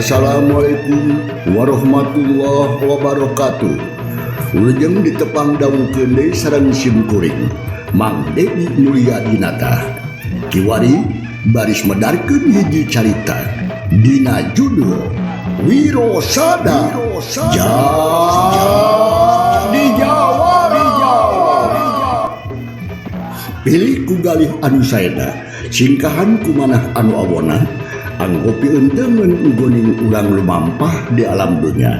Assalamualaikum warahmatullahi wabarakatuh. Wilujeng ditepang dangukeun deui sareng sim kuring Mang Dedi Mulyadinata. Kiwari baris medarkeun hiji carita dina judul Wirosada Jadi Jawara. Pilih ku galih anu saena, singkahan ku manah anu awona, anggo pieunteumeun ugoning urang lumampah di alam dunya.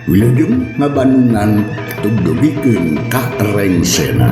Wilujeng ngabandungan tugdugikeun ka rengsena.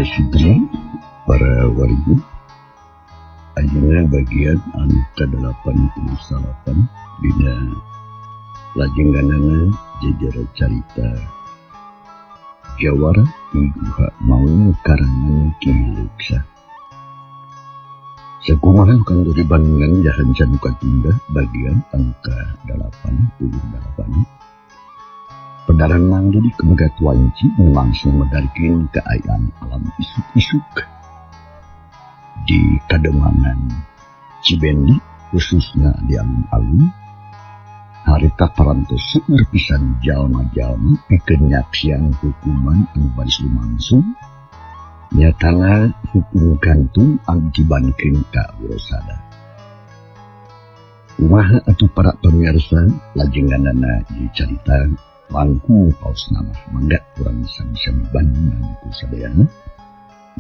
Sugeng para wargi, ayeuna bagian anu ka-89 dina lajengganana jejer carita Jawara di Guha Maung karangan Ki Leuksa. Sakumaha kanggo dibandingan jahan sanuka tunda bagian anu ka-88. Pedaran Mang Dedi kemegat wanci langsung medarkeun kaayaan alam isuk-isuk di Kademangan Cibendi, khususnya di alun-alun. Harita parantos seueur pisan jalma-jalma pikeun nyaksian hukuman anu baris lumangsung, nyatana hukum gantung anu dibankeun ka Wirosada. Kumaha atuh para pamirsa lajengganana ieu carita langkung paos nama mangga kurang sami-sami bandungan ku sadayana.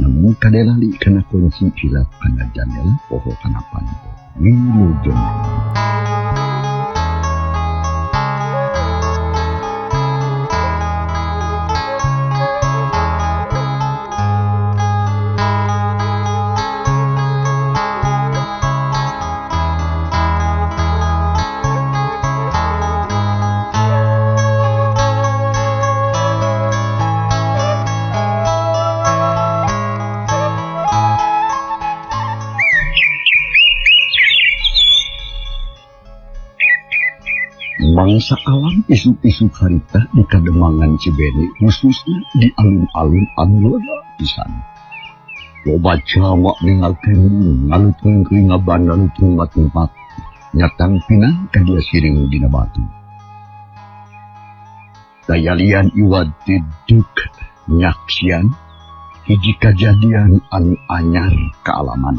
Namun kadelali kana kunci hilap kana jandela poho kana panto. Wilujeng. Mangsa alam isuk-isuk harita di Kademangan Cibeni, khususnya di alun-alun anu lega pisan. Loba jalma ningalkeun ngalutkeun ngabandang tempat-tempat nyatang pinang ka dia siring dina batu. Dayalian iwad diduk nyaksian hiji kajadian anu anyar kaalaman.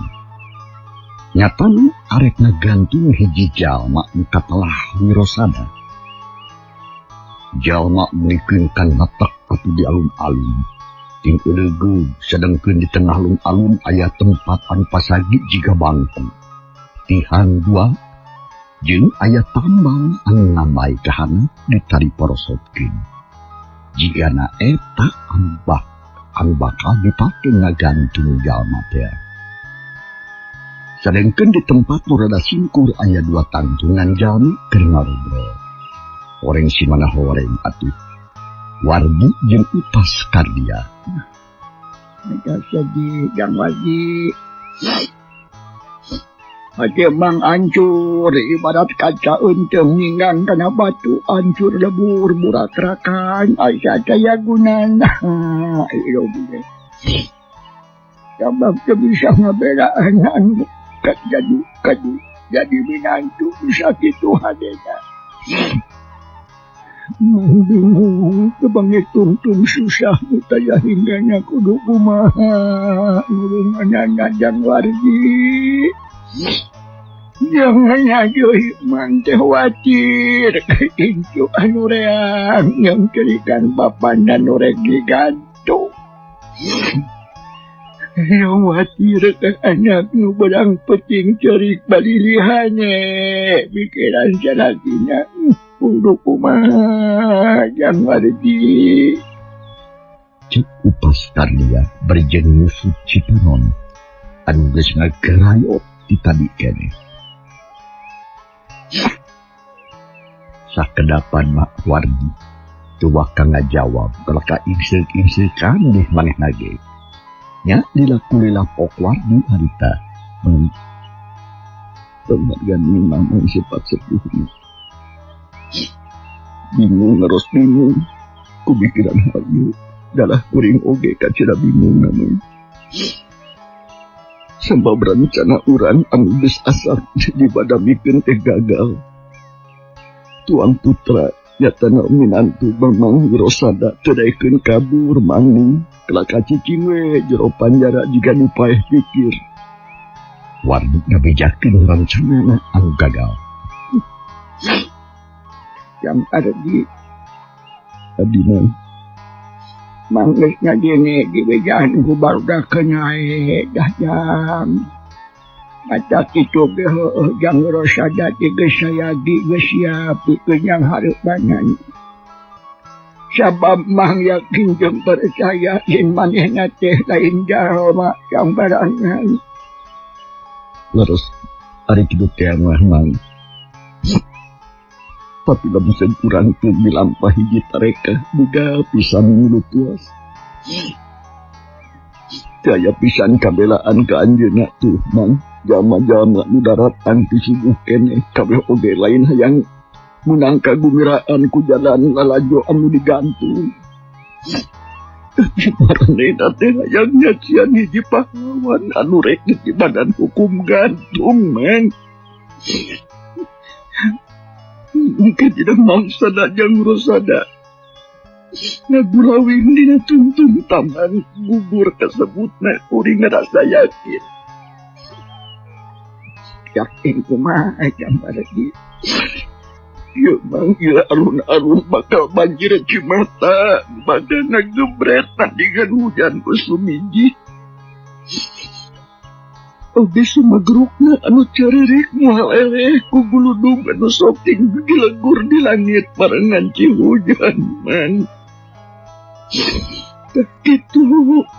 Nyatana arek ngagantung hiji jalma nu katelah Wirosada. Jalma meulikeun kan letek atuh di alun-alun. Ting euleugeuh sedengkeun di tengah alun-alun aya tempat anu pasagi jiga bangku. Tihang dua jeung aya tambang anu nambay ka handap ditari porosotkeun. Jigana eta anu bakal dipake ngagantung jalma teh. Sedengkeun di tempat nu rada singkur aya dua tangtungan jalmi keur ngarobrol. Horeng si mana horeng atuh. Wardi jeung Upas Kardia. Mega saji Gang Wardi. Hati mang hancur ibarat kaca eunteuh ninggang kana batu hancur lebur burakrakan asa daya gunana. Ieu ge. Sabab teu bisa ngabelaan anu jadi jadi minantu bisa kitu hadena. Mang bingung kebangi tungtung susah mutaya hingganya kudu kumaha nulungan jang Wardi. Jangan aja mang teh khawatir incu anu reang yang cerikan bapana nu rek digantung. Yang khawatir ke anak nu berang peting cerik balilihane pikiran salakina kudu kumaha jang Wardi. Cek Upas Karlia bari jeung nyusut Cipanon anu geus ngagerayot ti tadi keneh. Sakedapan Mak Wardi teu waka ngajawab kalaka ingseuk-ingsekan deh manehna ge. Nya lila-kulila pok Wardi harita. Penghargaan memang sifat sepuhnya. Bingung harus bingung. Ku pikiran hayu dalah kuring oge kacira bingung namun. Sabab rencana urang anu geus asar dibadamikeun teh gagal. Tuang putra nyatana minantu Mamang Wirosada teu daekeun kabur mangning kelaka cicing we jero panjara jiga nu paeh pikir. Wardi ngabejakeun rencanana anu gagal. Yang ada di abdi mah mang geus ngajene dibejaan ku barudak nyae dah jang. Mata kitu ge heueuh jang Rosada teh geus sayagi geus siap pikeun yang hareupanan. Sabab mang yakin jeung percaya yen manehna teh lain jalma yang barangan. Leres ari kitu teh mah mang. Tapi lamun kurang teu milampah hiji tareka buga pisan mulut puas. Teu aya pisan kabelaan ka anjeunna tuh mang. Jalma-jalma nu daratan ti subuh keneh kabeh oge lain hayang menang kagumiraan ku jalan lalajo anu digantung. Tapi maranehna teh hayang nyaksian hiji pahlawan anu rek di badan hukum gantung mang. Mungkin tidak mangsa jang Rosada. Ngagulawing dina tungtung taman gugur kasebutna kuring ngarasa yakin. Yakin kumaha jang Wardi. Ieu mang ieu alun-alun bakal banjir cimata, bakal ngagebret tandingan hujan ku sumiji. Oge sumagrukna anu caririk moal eleh ku guludug anu soking dilegur di langit barengan cihujan mang. Tak kitu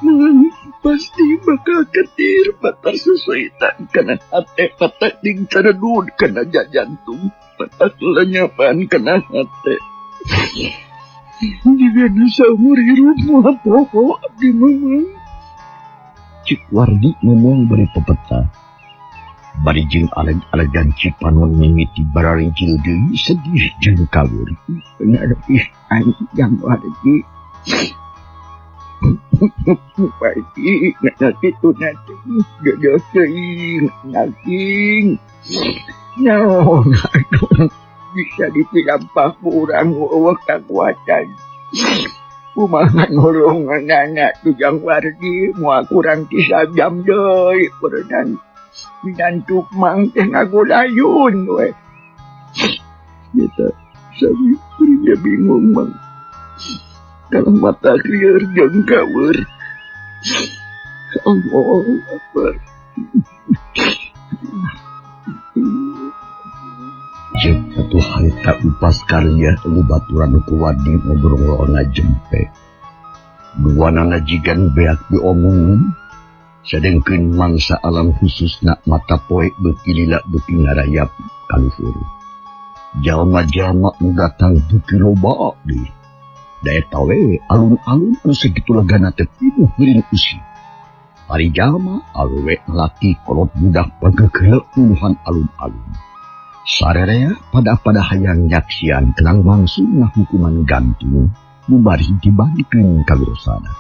mang pasti bakal ketir batas sesuaitan kana hate patah ding caredud kana jantung patah lenyapan kana hate. Jiga nu saumur hirup moal poho abdi mah. Cik Wardi ngomong bari pepeta. Bari jeung aleg-alegan Cipanon mimiti bararingcil deui sedih jeung kawur. Bener pisan jang Wardi. Wardi ngerti tu nanti jodoh teuing naging. Naon atuh bisa dipilampah ku urang eueuh kakuatan. Kumaha nolongan anak tujang Wardi moal kurang ti sajam deui berenang minantu mang teh ngagulayun we. Nyata sami kuring bingung mang. Kalau mata lieur jeung kaweur. Allahu Akbar. Jeung atuh harita Upas Karya lu baturan ku Wardi ngobrol ngajempe. Duanana jiga nu beak diomong, sadengkeun mangsa alam khususna mata poe beuki lila beuki ngarayap ka luhur. Jalma-jalma nu datang beuki loba deui. Da eta we alun-alun anu sakitu legana teh pinuh geuring usi. Ari jalma awewe lalaki kolot budak pagegeuleuh puluhan alun-alun. Sarerea pada-pada hayang nyaksian kenang langsung hukuman gantung nu bari dibandikeun ka Wirosada.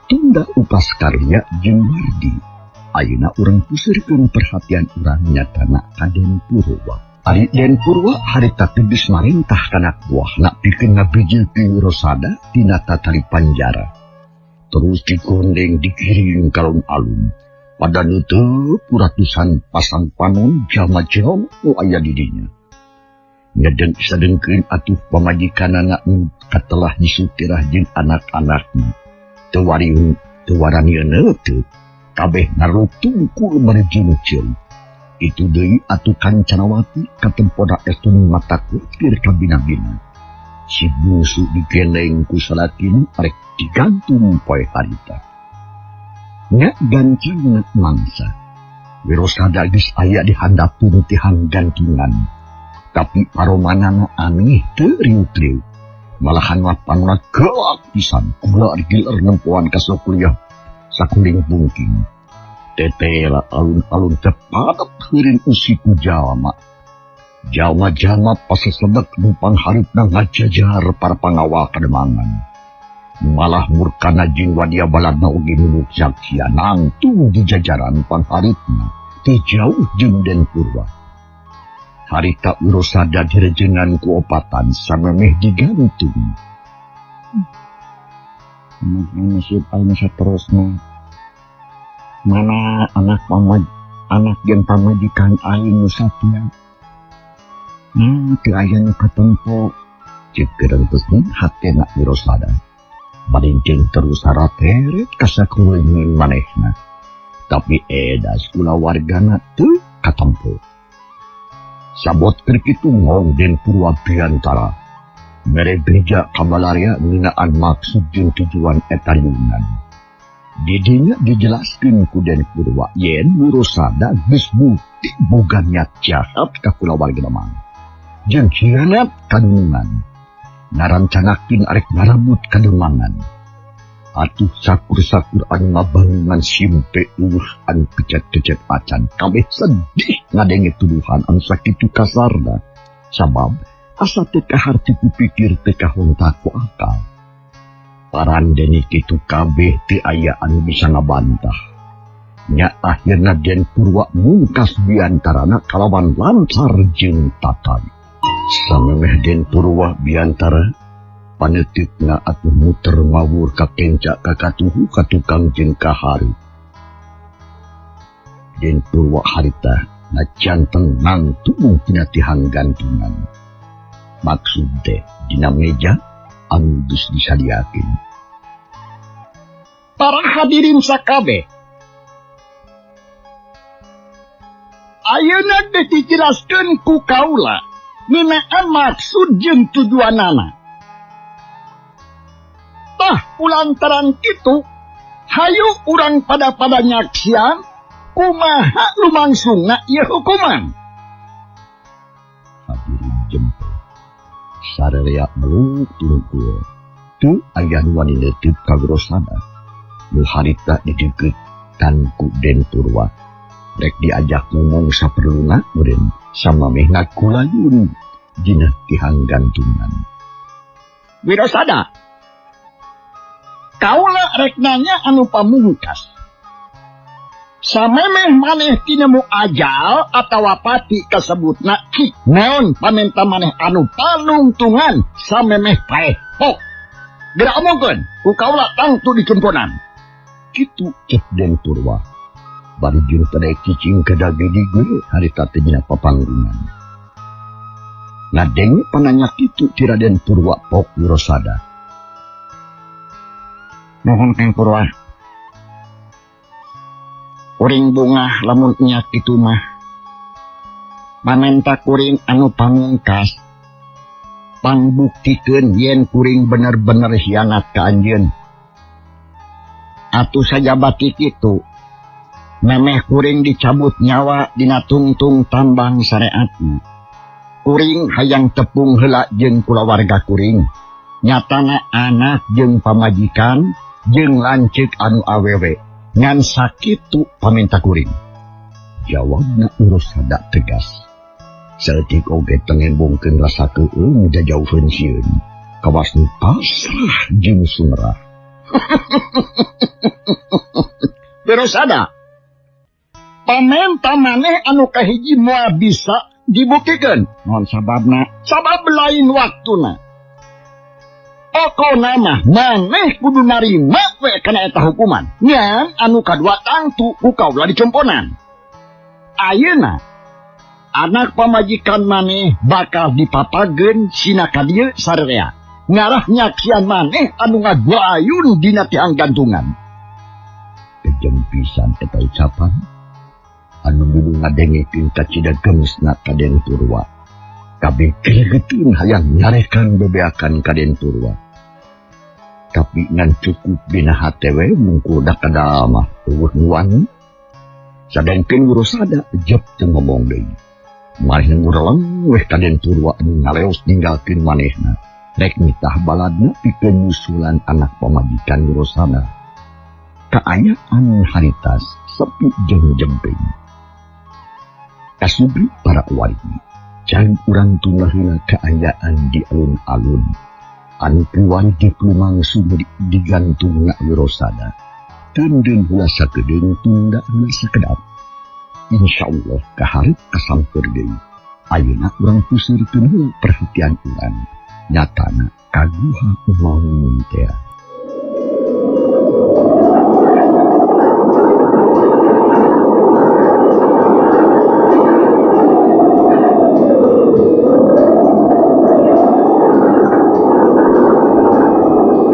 Tunda Upas Karya jeung Wardi. Ayeuna urang pusirkeun perhatian urang nyatana ka Den Purwa. Ari Den Purwa harita teh geus marentah ka anak buahna pikeun ngabijilkeun Wirosada tina tatali panjara. Terus digondeng digiring ka alun-alun. Pada nutup ratusan pasang panon jalma-jalma nu aya di dinya. Ngedeng sadengkeun atuh pamajikanana nu katelah nyisutirah jeung anak-anakna. Teu wariun teu warani neuteut, kabeh ngarutungkul bari jeung ceurik. Itu deui atuh Kancanawati katempona estu mata kutir kabina-bina. Si bungsu digeleng ku salakina arek digantung poe harita. Nya gancangna mangsa. Wirosada geus aya di handapeun tihang gantungan. Tapi paromanana aneh teu riuk-riuk. Malahan mah panona gelap pisan, gula giler nempoan ka sakuliah sakuling bungking. Tetela alun-alun teh padet heureun usi ku jalma. Jalma-jalma pasesedek nu pangharupna ngajajar para pangawal kademangan. Malah murkana jeung wadia baladna oge nuluk saksian nangtung di jajaran pangharupna teu jauh jeung Den Purwa. Harita Wirosada direjengan ku opatan samemeh digantung. Kumaha nasib aing saterusna? Mana anak pamaj, anak jeung pamajikan aing nu satia? Nah, teu aya nu katempo. Ceuk gerentesna hatena Wirosada. Barincing terus sarateret ka sakulilingan manehna. Tapi edas kulawargana teu katempo. Sabot keur kitu ngong Den Purwa biantara. Mere beja ka balarea ngeunaan maksud jeung tujuan eta riungan. Didinya dijelaskeun ku Den Purwa yen Wirosada geus bukti boga niat jahat ka kulawarga Demang. Jeung hianat kadunungan. Ngarancanakeun arek ngarebut kademangan. Atuh sakur-sakur anu ngabangungan simpe eueuh anu kecet-kecet acan kabeh sedih ngadenge tuduhan anu sakitu kasarna. Sabab asa teu kaharti ku pikir teu kahontak ku akal. Parandene kitu kabeh teu aya anu bisa ngabantah. Nya akhirna Den Purwa mungkas biantarana kalawan lancar jeung tatan. Samemeh Den Purwa biantara paneuteukeuna atuh muter ngawur ka kenca ka katuhu ka tukang jeung ka hareup. Den Purwa harita ngacanteng nangtung tina tihang gantungan. Maksud teh dina meja anu geus disadiakeun. Para hadirin sakabeh, ayeuna teh dijelaskeun ku kaula ngeunaan maksud jeung tujuanana. Tah kulantaran kitu, hayu urang pada-pada nyaksian kumaha lumangsungna ieu hukuman. Hadirin jempol. Sarerea meluk tungkul. Teu aya nu wani leuteut ka Wirosada. Nu harita dideukeut ku Den Purwa. Rek diajak ngomong saperluna meureun samameh ngakulayun dina tihang gantungan. Wirosada, kaula rek nanya anu pamungkas. Samemeh maneh tinemu ajal atawa pati kasebutna ki naon pamenta maneh anu panungtungan samemeh paeh pok. Geura omongkeun ku kaula tangtu dicumponan. Kitu cek Den Purwa. Bari jeung teu cicing ka dagedig we harita teh dina papanggungan. Ngadenge pananya kitu ti Raden Purwa pok Wirosada. Nuhun Kang Purwa. Kuring bungah lamun nya kitu mah. Pamenta kuring anu pamungkas. Pangbuktikeun yen kuring bener-bener hianat ka anjeun. Atuh sajabati kitu, memeh kuring dicabut nyawa dina tungtung tambang sareatna. Kuring hayang tepung heula jeung kulawarga kuring. Nyatana anak jeung pamajikan jeung lanceuk anu awewe. Ngan sakitu paminta kuring. Jawabna Wirosada tegas. Saeutik oge teu ngembongkeun rasa keueung jajauheun sieun. Kawas nu pasrah jeung sumerah. Wirosada, pamenta maneh anu kahiji moal bisa Dibuktikan non sababna sabab lain waktuna. Oko nama maneh kudu narima we kana eta hukuman. Ngan anu kadua tangtu ku kaula dicomponan. Ayeuna anak pamajikan maneh bakal dipapageun sina ka dieu sarerea. Ngarah nyaksian maneh anu ngaguayun dina tiang gantungan. Kejeng pisan eta ucapan anu milu ngadengekeun kacida gemesna Kaden Purwa. Kabeh gregeteun hayang nyarekan bebeakan Kaden Purwa. Tapi ngan cukup dina hate we mungkul da kada mah eueuh nu wani. Sadengkeun Wirasada jep teu ngomong deui. Manehna ngureleng weh Kaden Purwa anu ngaleos ninggalkeun manehna. Rek nitah baladna pikeun nyusulan anak pamajikan Wirasada. Kaayaan haritas sepi jeung jemping. Kasubri para wargi. Jangan urang tunda heula kaayaan di alun-alun. Anu kiwari diplumangsu digantungna Wirasada. Teureun heula sakedeung tunda heula sakedap. Insyaallah kaharep kasamper deui. Ayeuna urang puseurkeun heula perhatian urang. Nyatana ka Guha Maung teh.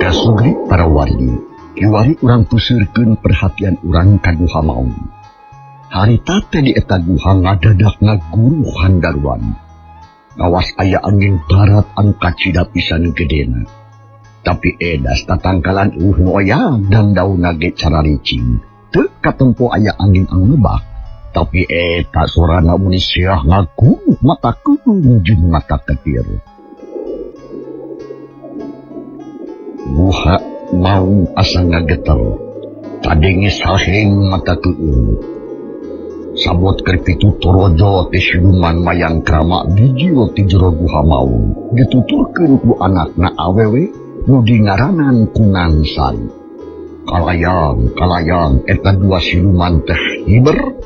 Kasugri para wargi, kiwari urang puseurkeun perhatian urang ka Guha Maung. Harita teh di eta guha ngadadak ngaguruhan daruan. Ngawas aya angin barat anu kacida pisan gedena. Tapi edas tatangkalan nu oyang dan daunna ge cararicing. Teu katempo aya angin anu ngebak. Tapi eta sorana muni siah ngaguruh mata kuung jeung mata ketir. Guha Maung asa ngageter. Kadenge saheng mata kuung. Sabot keur pitutorojo teh siluman mayang krama bijil ti jero Guha Maung. Dituturkeun ku anakna awewe nu dingaranan Kunang Sari. Kalayang kalayang eta dua siluman teh hiber.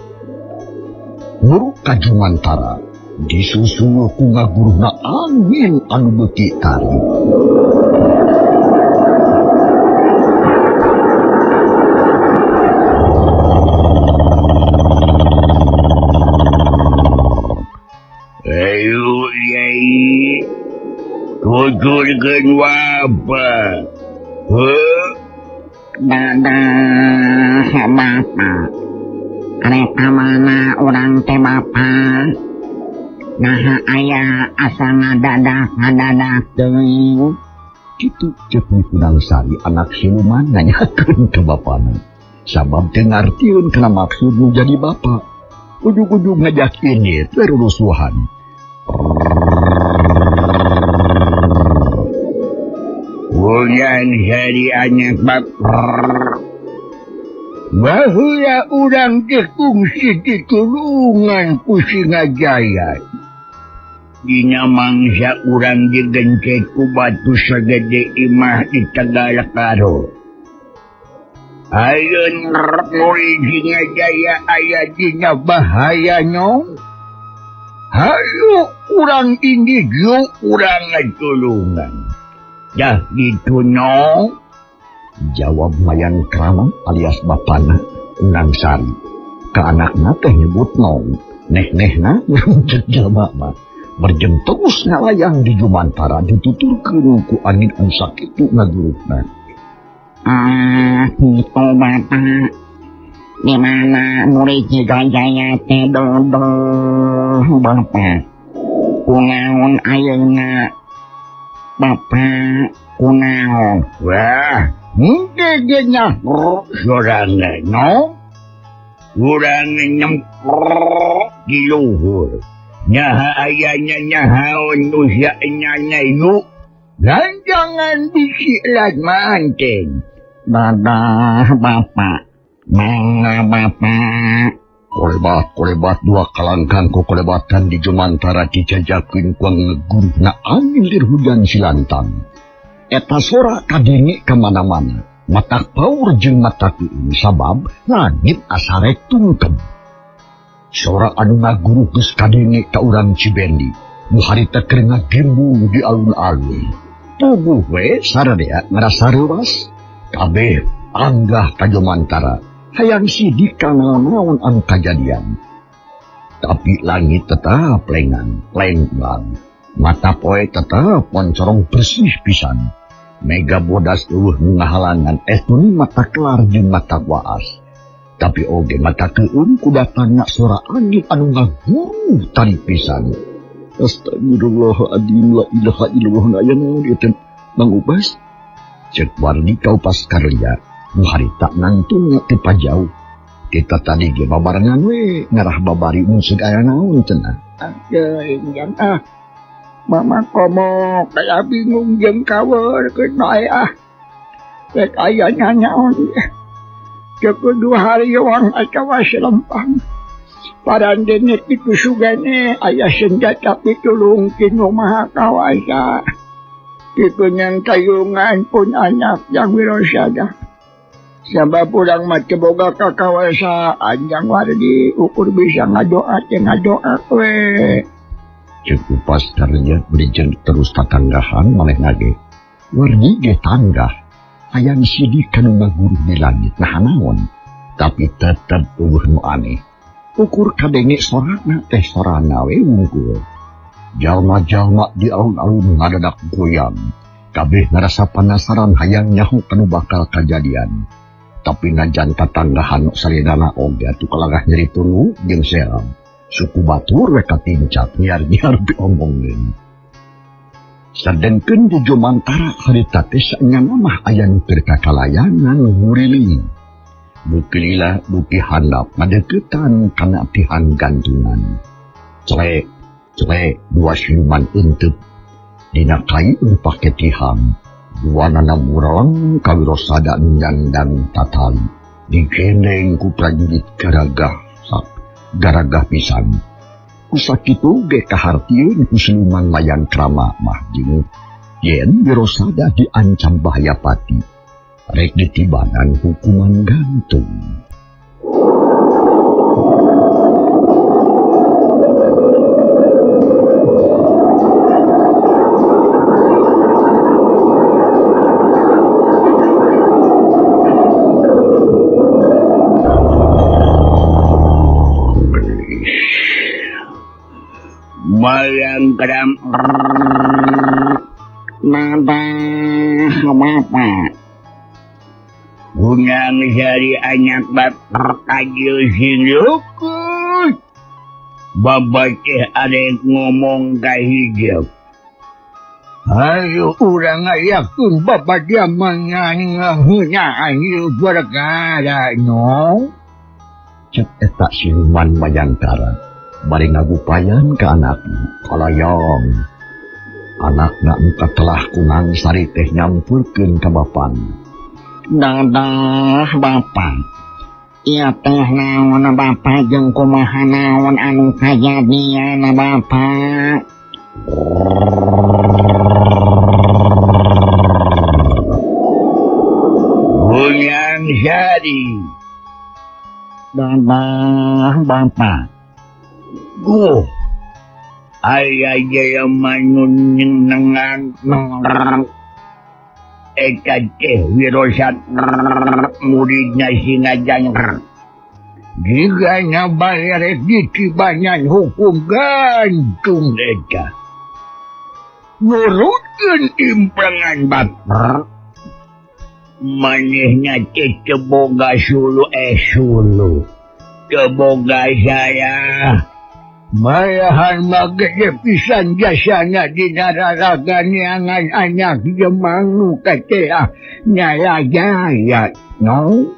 Muruk ka Jumantara disusul ku ngaguruhna angin anu beuki tari. Ayo yai, tuturkeun wabah. Heuh, dadah bapak. Rek ka mana urang teh bapak? Naha aya asa ngadadak teuing. Kitu ceuk Kunang Sari anak siluman nanyakeun ka bapana. Sabab teu ngartieun kana maksud nu jadi bapa. Ujug-ujug ngajak ini teh rurusuhan. Bulan hari anak bapak. Baheula urang teh kungsi di tulungan ku Singajaya. Dina mangsa urang digencet ku batu sagede imah di Tegal Karo. Ayeuna murid Singajaya aya dina bahaya nyong. Hayu urang indih yuk urang ngatulungan. Dah gitu nyong. Jawab Mayang Krama alias bapana Kunang Sari. Ka anakna teh nyebut nong. Neh-nehna cek jelema mah. Berjem terus ngalayang di Jumantara dituturkeun ku angin anu sakitu ngaguruhna. Ah, gitu bapak. Di mana murid Singajaya teh dodoh bapak. Kunaon ayeuna bapak kunaon? Wah, henteu ge nyaho sorangan no. Urang nyemprot di luhur. Nyaha ayanya nyahaon nu sia nyanyayu. Ganjangan bisi lat manten. Dadah bapak. Mangga bapak. Kolebat dua kalangkang kokolebatan di Jumantara dijajakeun ku ngaguruhna angin lir hujan silantang. Eta sora kadenge ka mana-mana. Matak paur jeung mata kuing sabab langit asa rek tungkeb. Sora anu ngaguruh geus kadenge ka urang Cibendi. Nu harita keur ngagembung di alun-alun. Tubuh we saradea ngarasa reuas. Kabeh anggah ka Jomantara. Hayang sidik ka naon-naon anu kajadian. Tapi langit tetap lengan, lenglang. Mata poe tetap moncorong bersih pisan. Mega bodas eueuh nu ngahalangan tuni mata kelar jeung mata waas. Tapi oge mata keun ku datangna sora angin anu ngaguruh tarik pisan. Astagfirullahaladzim, la ilaha illallah, aya naon ieu teh Mang Upas? Cek Wardi ka Upas Karlia, nu harita nangtung teu pajauh. Kita tadi ge babarengan we ngarah babari mun seug aya naon cenah. Anggeun ah. Mama komo kaya bingung jeung kawer keun bae ah. Rek aya nyanyaon. Ceuk dua hari wang atawa selempang. Parandene kitu sugane aya senjata pitulung ti Nu Maha Kawasa. Kitu nyang tayungan pun anak yang Wirosada. Sabab urang mah teu boga kakawasaan jang Wardi ukur bisa ngadoa teh ngadoa we. Cek Upas Karlia bari jeung terus tatanggahan manehna ge. Wardi ge tanggah. Hayang sidik kanu ngaguruh di langit nah naon. Tapi tetep eueuh nu aneh. Ukur kadenge sorana teh sorana we wungkul. Jalma-jalma di alun-alun ngadadak goyang. Kabeh ngarasa panasaran hayang nyaho kanu bakal kajadian. Tapi najan tatanggahan salidana oge atuh kalagah nyeri tulu jeung seram. Suku batur we katincap nyiar-nyiar diomongkeun. Sadengkeun di Jomantara harita teh saenyana mah aya nu keur kakalayangan nguriling. Buki lila buki handap ngadeukeutan kana tihang gantungan. Celek, celek dua siluman euteup. Dina kai nu pake tihang. Dua nana murang kawirosada nyandang tatali. Digendeng ku prajurit garagah sak garagah pisan. Kusakitu ge kahartieun ku siluman layang krama mah jeung yen Wirosada diancam bahaya pati. Rek ditibanan hukuman gantung. Bayang keram Nada bapak. Gunang sari anak bapak kajil sing lukut. Bapak teh arek ngomong ka hijau. Ayo urang ayakeun bapak dia mangan ieu perkara no. Cek eta siluman Mayangkara bari ngagupayan ka anakna kalayang. Anakna nu katelah ku Nangsari teh nyampurkeun ka bapana. Dadah bapak. Ieu teh naon bapak jeung kumaha naon anu kajadian bapak? Gunang Sari. Dadah bapak. Duh. Aya jelema nu nyenengan eta teh Wirosat muridna Singajang. Jika bayar ditibanan hukum gantung eta. Nurutkeun implengan bapak. Manehna teh teu boga sulu sulu. Teu boga saya. Malahan magede pisan jasana dina raraga neangan anak Jemang nu kateah nyalajaya no.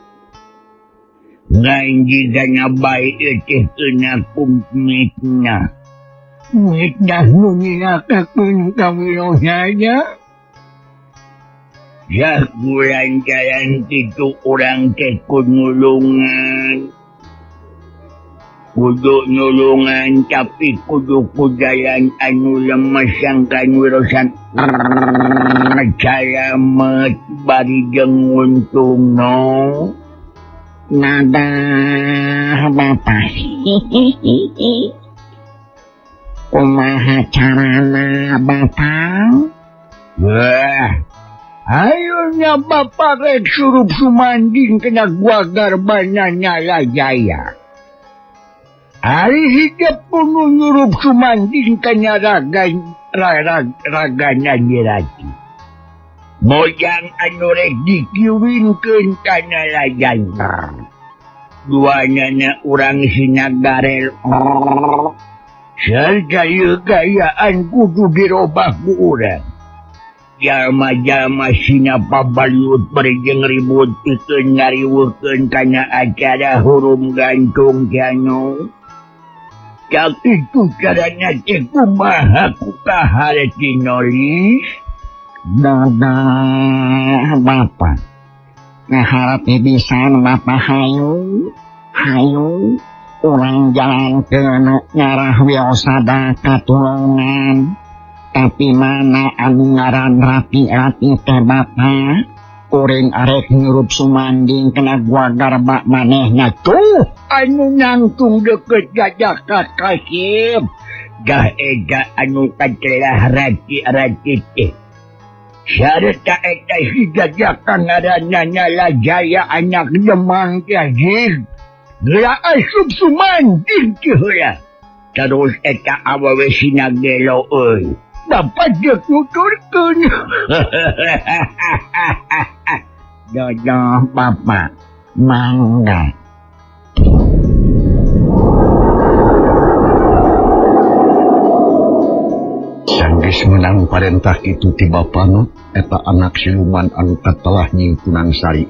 Ngan jigana bae teh kena kumitna. Mitnah nu nyilakakeun ka Wirosada. Sakulan jalan kitu urang teh kunulungan. Kudu nulungan tapi kudu kujalan anu lemes sangkan Wirosat salamet bari jeung untungno. Nadah Bapak. Kumaha carana Bapak? Wah, ayonya Bapak rek surup sumanding kena gua garbana Nalajaya. Ari hidep pun nyurup sumanding kana ragana Nyirati. Mojang anu rek dikiwinkeun ka Nalajaya. Duanana urang sinagarel. Sarta ieu gayaan kudu dirobah ku urang. Jalma-jalma sina pabaliut bari jeung ribut pikeun ngariweukeun kana acara hurum gantung janu. Cak itu caranya teh kumaha ku kahare tinolis? Dadah Bapak. Ngaharap pisan Bapak hayu. Hayu urang jalankeun ngarah wiosada katulungan. Tapi mana anu ngaran rapi-rapi teh Bapak? Kuring arek nyurup sumanding kena gua garba manehna tuh anu nangtung deket jajakat kasib. Dah ega anu katelah rati-rati teh. Sarta eta si jajakan ngaranna Nalajaya anak Demang teh jig. Geura asup sumanding teh heula. Terus eta awewe sina gelo euy. Bapak jeung nuturkeun. Dodoh Bapak, mangga. Sanggeus meunang parentah kitu ti bapana, eta anak siluman anu katelah Nyi Punangsari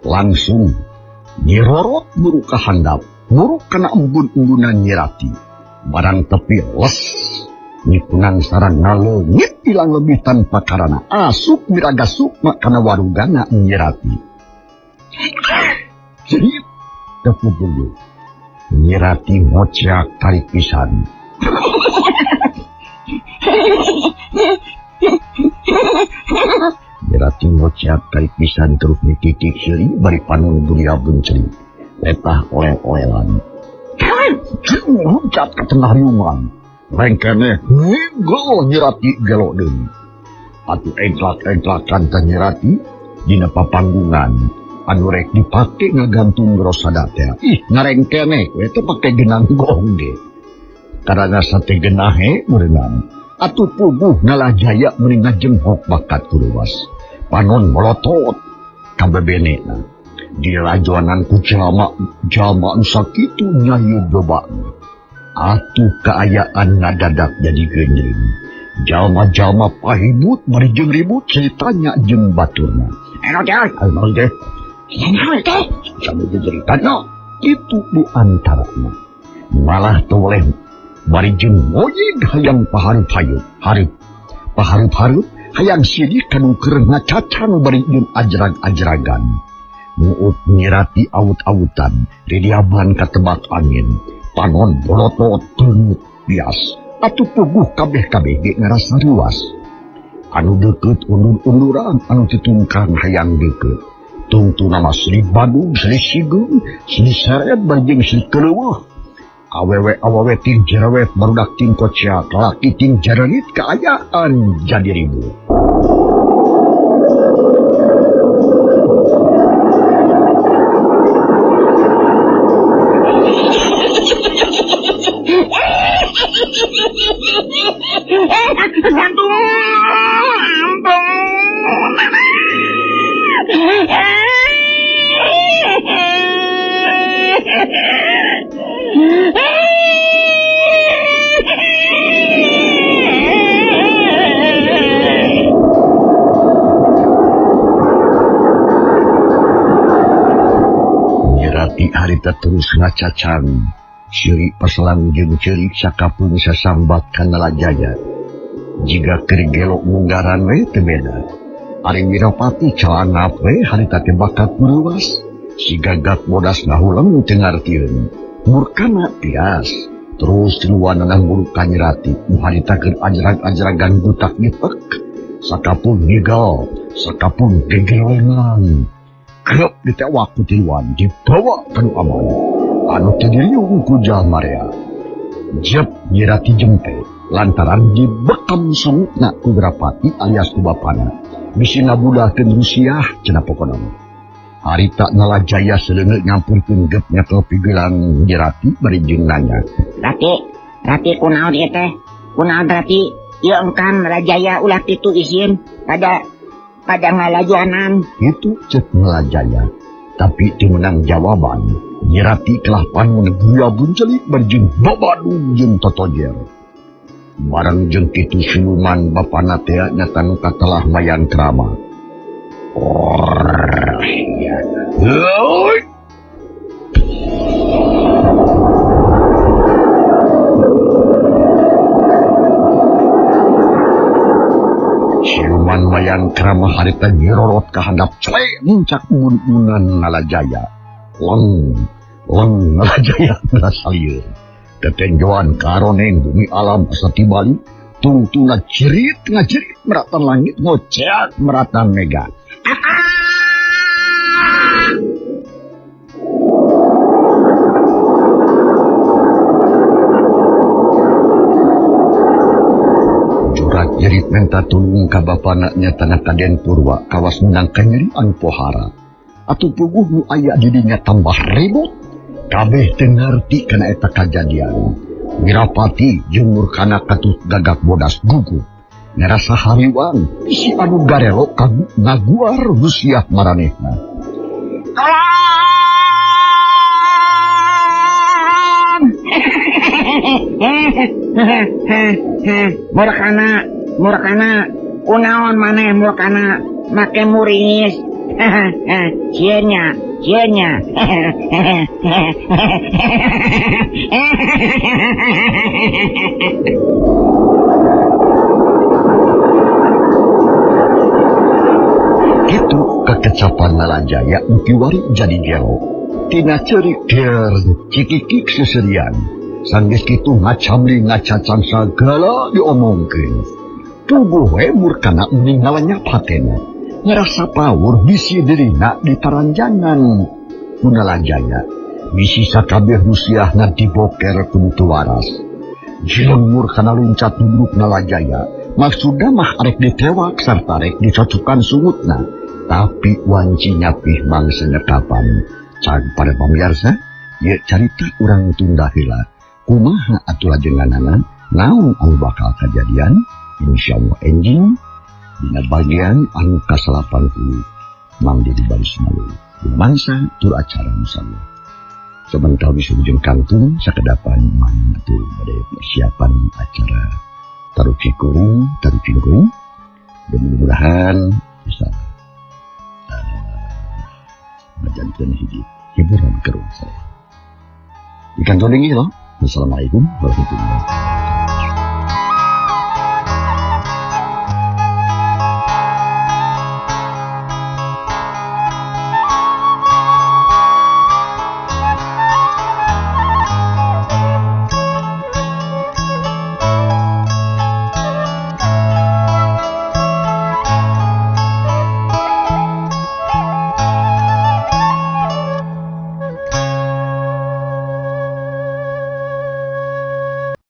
langsung nyirorot buru ka handap, buru kana embun-embunan Nyirati. Barang tepi les Nyi Punangsari ngaleungit ilang lebih tanpa karana asup miraga sukma kana warugana Nyirati. Jerit tepupugu. Nyirati ngocak tarik pisan. Nyirati ngocak tarik pisan terus mikikik seuri bari panon dunia benceri. Letah oleh-olelan. Loncat ke tengah riungan. Rengkene ngigel Nyirati gelo deui. Atuh engklak-engklakan teh Nyirati dina papanggungan anu rek dipake ngagantung rosada teh. Ih, ngarengkene we teh pake genang gong ge. Karana sate genahe meureunang. Atuh puguh Nalajaya meuni ngajenghok bakat kuruwas. Panon melotot ka bebenena. Dilajoanan ku jalma-jalma nu sakitu nyayub lobana. Atuh kaayaan ngadadak jadi genjring. Jalma-jalma pahibut bari jeung ribut ceritanya jeung baturna. Eno teh, eno teh. Eno teh, sambil ceritanya itu di antarana. Malah toleh bari jeung moyig hayang pahareup-hareup, hareup. Pahareup-hareup hayang sidik kanu keur ngacacang bari jeung ajrag-ajragan. Muut Nyirati awut-awutan, ridiaban katebak angin. Panon bolotot teungeut bias. Atuh puguh kabeh-kabeh ge ngarasa ruas. Anu deukeut undur-unduran, anu titungkang hayang deukeut. Tungtuna mah Sri Badung, Sri Sigeung, Sri Seret bari jeung Sri Keleuweuh. Awewe-awewe ting jerewet barudak ting kocak, lalaki ting jereungit kaayaan jadi ribut. Nyirati harita terus ngacacang. Ceurik paselang jeung ceurik sakapeung sasambat ka Nalajaya. Jiga keur gelo munggaran we teu beda. Ari Wirapati calangap we harita teh bakat meureuwas. Si gagak bodas ngahuleng teu ngartieun. Murkana tias. Terus tiluanana nguruk ka Nyirati. Nu harita keur ajrag-ajragan gutak gipek. Sakapeung ngigal, sakapeung gegelengan. Gep ditewak ku tiluan dibawa ka nu aman. Anu teu diriung ku jalma rea. Jep Nyi Ratih jempe lantaran dibekam sungutna ku Wirapati alias ku bapana. Bisi ngabudalkeun Rusiah cenah pokona mah. Harita Nalajaya seleungeut nyampurkeun gep nyekel pigelang Nyi Ratih bari jeung nanya. Rati, Rati kunaon ieu teh? Kunaon Rati? Ieu engkan Nalajaya ulah kitu isin pada ngalajuanan. Itu cek Nalajaya. Tapi teu meunang jawaban. Nyi Ratih kelah panon guya buncelik bari jeung babadug jeung totojer. Bareng jeung kitu siluman bapana teh nyata nu katelah mayang krama. Siluman mayang krama harita nyirorot ka handap clek muncak mun-munan Nalajaya. Leng leng Nalajaya ngerasa lieur. Tetenjoan karoneng bumi alam asa tibali, tungtungna cirit ngacirit meratan langit ngoceak meratan mega. Jurat jerit menta tulung ka bapana nyatana ka Den Purwa kawas menang kanyeri anu pohara. Atuh puguh nu aya di dinya tambah ribut. Kabeh teu ngarti kana eta kajadian. Wirapati jeung Murkana katut gagak bodas gugup. Ngarasa hariwang bisi anu garelo ngaguar Rusiah maranehna. Tolong! Murkana, Murkana, kunaon maneh Murkana, make muringis. Sieun nya, sieun nya. Kitu kekecapan Nalajaya nu kiwari jadi gelo. Tina ceurik ger cikikik seserian. Sanggeus kitu ngacamli ngacacang sagala diomongkeun. Puguh we Murkana mending ngalanyap hatena. Ngerasa pawur bisi dirina di taranjangan ku Nalajaya. Bisi sakabeh Rusiahna diboker ku nu teu waras. Jileng Murkana luncat nubruk Nalajaya. Maksudna mah arek ditewak sarta rek dicocokan sungutna. Tapi wanci nyapih mangsa nyekapan. Cag pada pamirsa, ieu carita urang tunda heula. Kumaha atuh lajenganana? Naon anu bakal kajadian? Insyaallah enjing dina bagian anu ka-80 Mang Dedi baris malu. Dina mangsa tur acara musala. Sementara bisa ujung kantun sakedapan mang atuh bade persiapan acara taruci kuring, taruci kuring. Mudah-mudahan bisa majankeun hiji hiburan ke ruang saya. Di kantor ini loh. Wassalamualaikum warahmatullahi wabarakatuh.